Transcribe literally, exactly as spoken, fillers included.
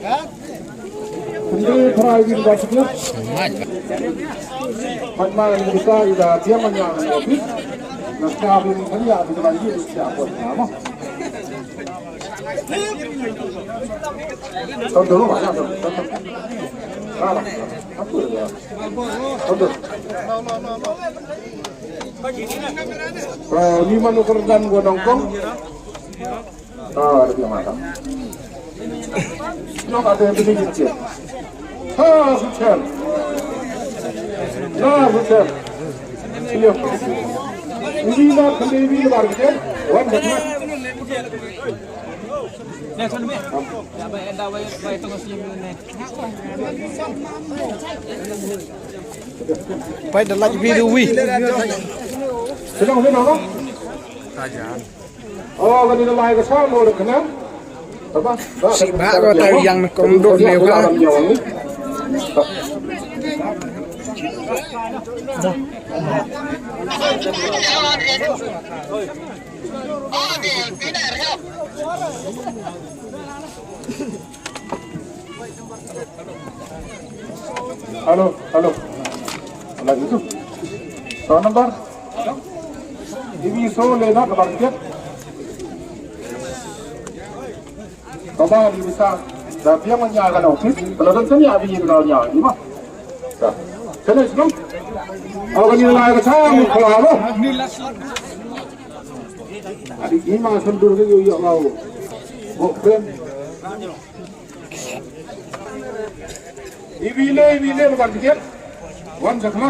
Kynde phra ïa ki ba sukut. Pat ma ngi ka ïa da biang ma ïa ngi office. Na ka bin kan ïa bi ka ïa bi sia pot na mo. Tontu ba tontu. Ba ba. Apa ya? Tontu. Oh, ni manu kerdan gua nongkong. Ah, ada yang makan. Nok ada yang beli gitu. Ha, sucen. Ha, sucen. Iya. Ini nak beli ini lebar gitu. Wan banyak. Pai da laj video wi. Sedang sedang. Oh, kani ka lai ka sa mo da kena. Sibak ko ta yang na kong dok ne wa. Hello, hello. Lagi tu. Phone number. Ini so le na kabar dia. Kaba di bisa da biang nya ka office. Kalau dan sini abi ni kalau nya ni mah. Dah. Kena sebelum. Awak ni lai ka sa mo kalau apa? Adi ima sendur ke yo yo mau. Bok pen. Ibile, ibile, bukan dikit. Wan sakma.